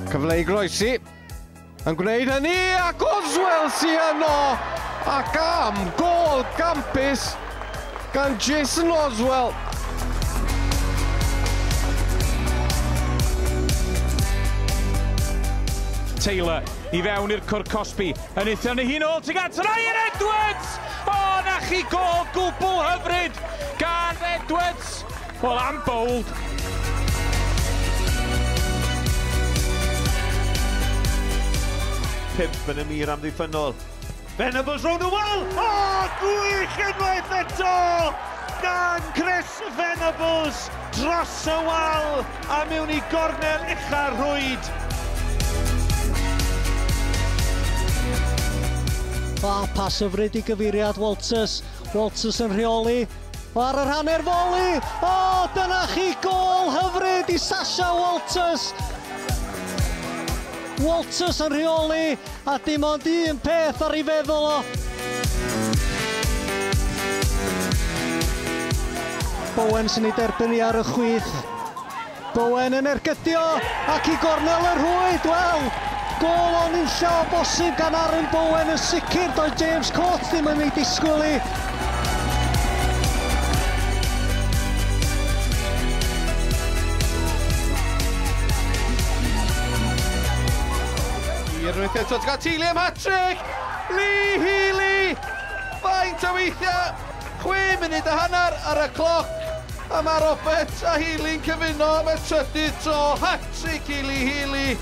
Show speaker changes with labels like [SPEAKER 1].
[SPEAKER 1] Cyfle i groesi. Yn gwneud hynny ac Oswell sy yno. Ac am gôl gampus gan Jason Oswell.
[SPEAKER 2] Taylor i fewn i'r cwr cosbi. Yn eithaf ni hi'n ôl tuag at Ryan Edwards! O, na chi gôl gwbl hyfryd gan Edwards! Wel, am bowled.
[SPEAKER 3] Pump yn y mur amddiffynnol. Venables round y wal! O, gwych unwaith eto! Gan Chris Venables dros y wal a mewn i gornel ucha'r rhwyd.
[SPEAKER 4] A pas hyfryd i gyfeiriad Walters. Walters yn rheoli. Ar yr hanner foli. O, dyna chi gôl hyfryd i Sasha Walters. Walters yn rheoli a dim ond un peth ar ei feddwl o. Bowen sy'n ei derbyn i ar y chwith. Bowen yn ergydio ac i gornel y rhwyd. Wel, gôl o'n unlla o bosib gan Aaron Bowen yn sicr. Doedd James Coates ddim yn ei disgwyl i.
[SPEAKER 1] Unwaith eto, ti'n cael Healy am hat-trick! Lee Healy! Faint o weithiau! 6 munud a hanner ar y cloc. A mae Roberts a Healy'n cyfuno am y trydydd tro. Hat-trick i Lee Healy.